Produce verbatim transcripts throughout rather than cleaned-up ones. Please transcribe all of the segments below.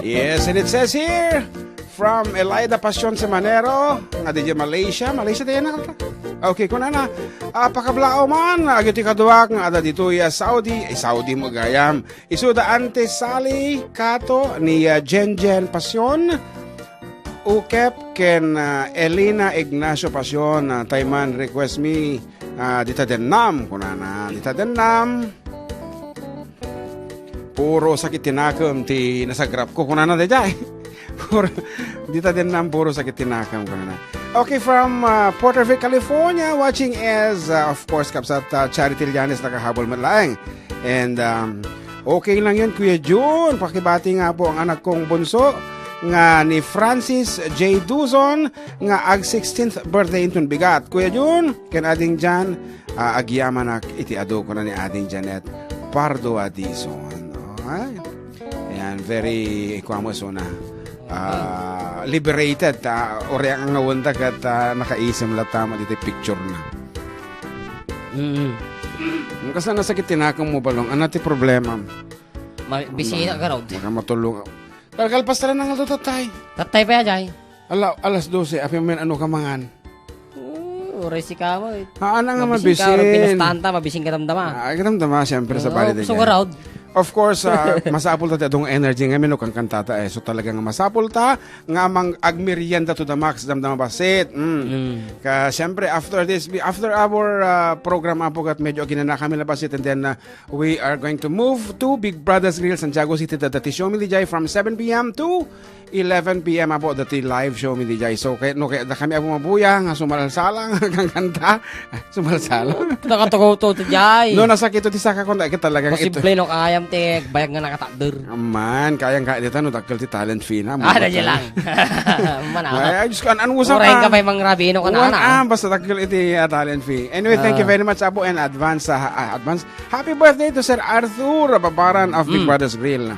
Yes, and it says here, from Elida Pasion Semanero, nga di Malaysia. Malaysia tayo na. Okay, kunana, ah, pakablaaw man, agiti kaduak nga adda ditoy, ah, Saudi, eh, Saudi mo gayam. Isuda Ante Sally, Kato, ni, ah, Jenjen Pasion, Ukep, ken, ah, Elena Ignacio Pasion, ah, tayman, request me, ah, dita dennam, kunana, dita dennam. Puro sakit ti nakem ti nasagrap ko, kunana daydiay. Puro, dita dennam, puro sakit ti nakem, kunana. Okay, from, uh, Porterville, California, watching as, uh, of course, kabsat, uh, Charity Llanes, nakahabol met laeng. And, um, okay lang yun, Kuya Jun. Pakibati nga po ang anak kong bunso nga ni Francis J Duzon nga ag sixteenth birthday inton bigat. Kuya Jun, ken Ading Jan, ah, agyamanak iti adu, kuna ni Ading Janet Pardo Adison. Oh, ay. Ayan, very, ikuha mo, Suna. Ah, liberated, ah, uri ang ngawenda ket, ah, nakaisem latta mo diti picture na. Mm. Kasla nasakit ti nakem mo, Balong. Ano ti problema? Ma-, busy na, Garod. Makamatulog. Kalkalpas tala nang aldo, tatay. Tatay pa, Jay. Ala, alas dose, apay man ano ka mangan? Oo, oras si kamo, eh. Haan nga mabisin, mabisin ka, pero pinustanta, mabisin ka damdama. Ah, kadamdama, siyempre, sa Oo, bali da gusto ko dyan. Raw. Of course, ah, masapul ta ti adung energy nga mino kang kantata, eh. So, talaga nga masapul ta nga mang agmerienda to the max, damdama basit. Mm. Mm. Ka, siyempre, after this, after our, ah, program, apo, kat medyo aginana kami na basit, and then, ah, we are going to move to Big Brothers Grill, Santiago City, dati show mi di jay from seven p m to eleven p m apo, dati live show mi di jay. So, kaya, no, kaya da kami apo mabuya, nga sumalsala, nga kanta, sumalsala. Nakatugaw to, to, jay. No, nasakit to, ti saka ko, na, talagang ito. Posible, no, kayam ti bayag nga nakatakder. Aman, kayang kaya dita, no, dakkel ti talent fee na, Ah, mo, dyan lang. Mana. Ay, ay, Diyos ko, an-, an usap, Urahin ka ah. Pa'y mangrabi, no, ka na, Wan, na. Ah, basta dakkel iti, ah, talent fee. Anyway, thank you Ah. very much, apo, and advance, ah, ah, advance Happy birthday to Sir Arthur Babaran of Big Mm. Brothers Grill.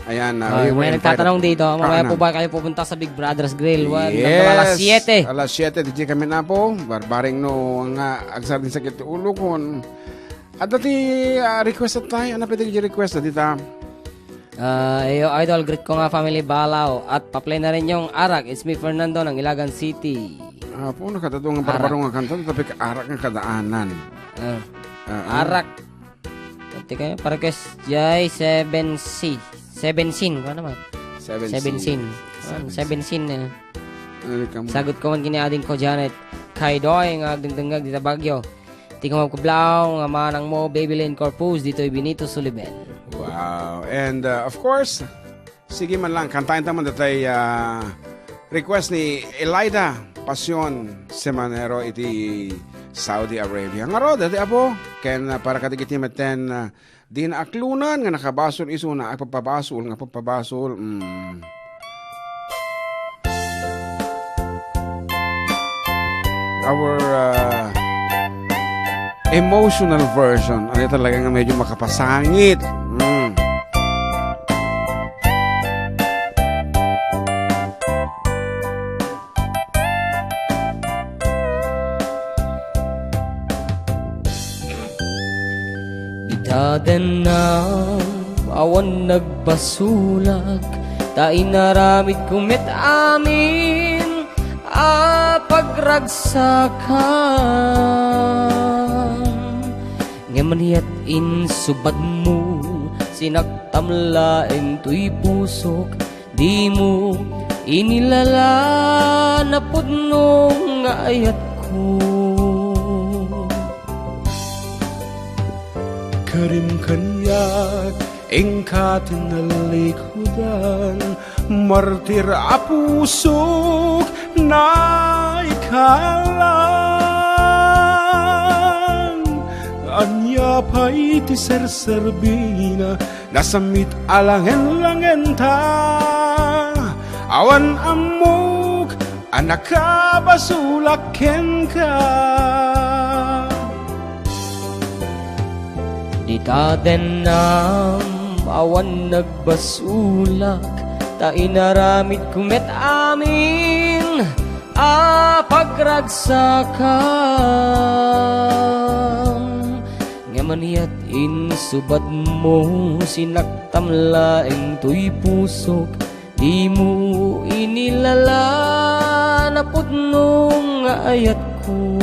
Ayan, uh, Ah, we were may invited. Nagtatanong dito, mamaya Ah, po ano? Ba kayo pupunta sa Big Brothers Grill? Well, Yes. Alas siyete. Alas siyete, D J kami na po. Barbaring no, nga agsardin sakit ti ulo kun. At dati, ah, request tayo. Ano pwede yung request na dita? Ah, iyo, idol, greet ko nga family Balaw. At pa-play na rin yung Arak. It's me, Fernando, ng Ilagan City. Ah, po, nakatado nga Arak. Barbaro nga kanta, tapi ka Arak nga kadaanan. Ah. Ah, ah. Arak. Ate kayo, pa-request, Jai, seven C. Seven Sin, ano naman? Seven Seven Sin. Sin. Ah, Seven seven Sin. Sin, eh. Ano ka mo? Sagot ko man kini ading ko, Janet. Kay Doy, nga agdengdengag dita Baguio. Ti kumabkablaw, nga manang mo, Baby Lane Corpus, ditoy Benito Suliben. Wow. And, uh, of course, sige man lang, kantaen ta man datay, ah, request ni Elida Pasion Semanero iti Saudi Arabia. Ngarud, dati apo, ken, ah, para kadigiti metten, ah, di naaklunan nga nakabasol isuna, agpapabasol, nga agpapabasol, mm. Our, uh, emotional version. Ano talaga nga medyo makapasangit. Mm. Ita dennam, awan nagbasolak, ta inaramidko met amin a pagragsakan. Ngem aniat insubadmo, sinaktam laeng toy pusok, dimo inilala napudno nga ayatko. Karim kaniak, inka ti nalikudan, martir a pusok, naikalang. Ania pay ti serserbina, nasammit a langen-langenta. Awan ammok a nakabasolak kenka. Dita dennam, awan nagbasolak, ta inaramidko met amin a pagragsakan. Ngem aniat insubadmo, sinaktam laeng toy pusok, Dimo inilalaan a pudno nga ayatko.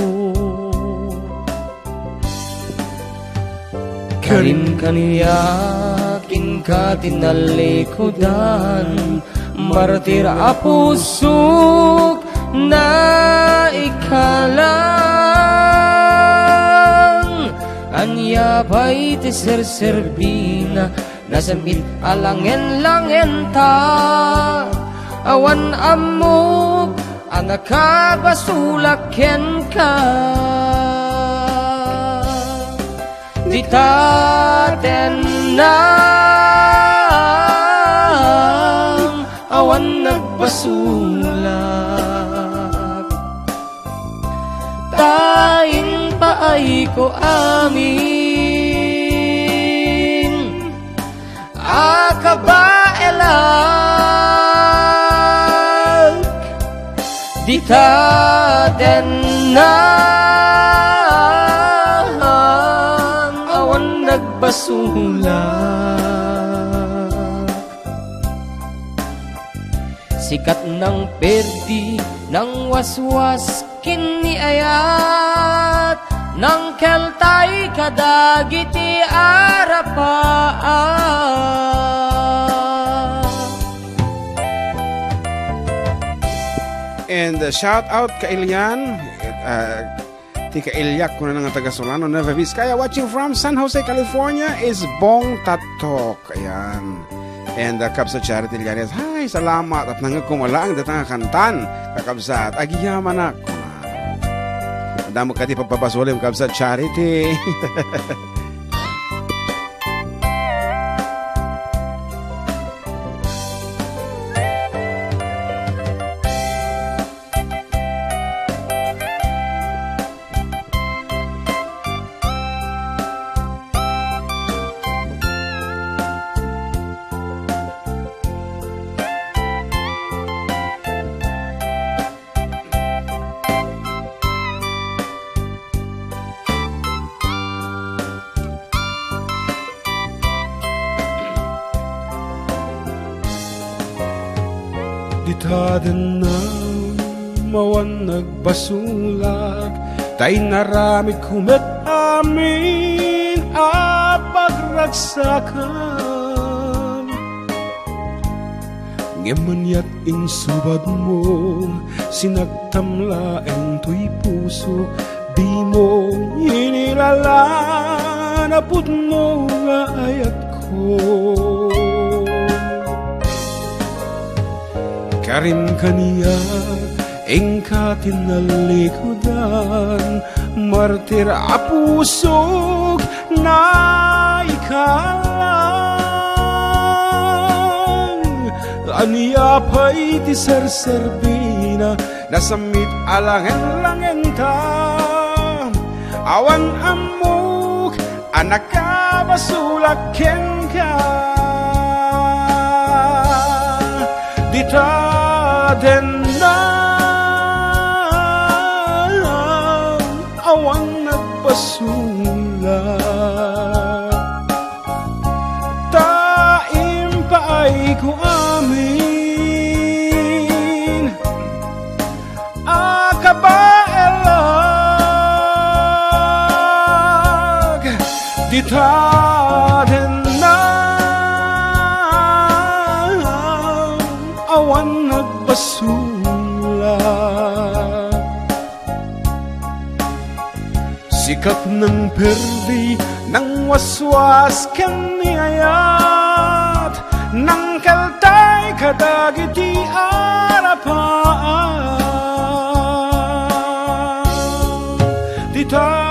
Karim kaniak inka ti nalikudan, martir a pusok naikalang. Ania pay ti serserbina, nasemmit a langen-langenta. Awan ammok a nakabasolak kenka. Dita dennam, awan nagbasolak. Ta impaayko amin a kabaelak. Dita dennam, awan nagbasolak. Sikat nang perdi, nang waswas ken ni ayat, nang keltay kadagiti arapaat. And, uh, shout out ka Elian, uh, ti ka Eliak, kuna nga taga Solano, Nueva Vizcaya, watching from San Jose, California, is Bong Tatok. Ayan. And, uh, Kabsat Charity Llanes, "Hi, salamat. At nangag kumalaang datang kantan, kakabsat. Agyamanak." Damo ka ti pagpapasolim, Kabsat Charity. Dita dennam, awan nagbasolak, ta inaramidko met amin a pagragsakam. Ngem aniat insubadmo, sinagtam laeng toy pusok, dimo inilalaan a pudno nga ayatko. Karim kaniak, inka ti nalikudan, martir a pusok naikalang. Ania pay ti serserbina, nasemmit a langen-langenta. Awan ammok a nakabasolak kenka. Dita dennam, awan nagbasolak. Ta impaayko amin a kabaelak. Dita dennam, awan nagbasolak. Sikat nang perdi, nang waswas ken ni ayat, nang keltay kadagiti arapaat. Dita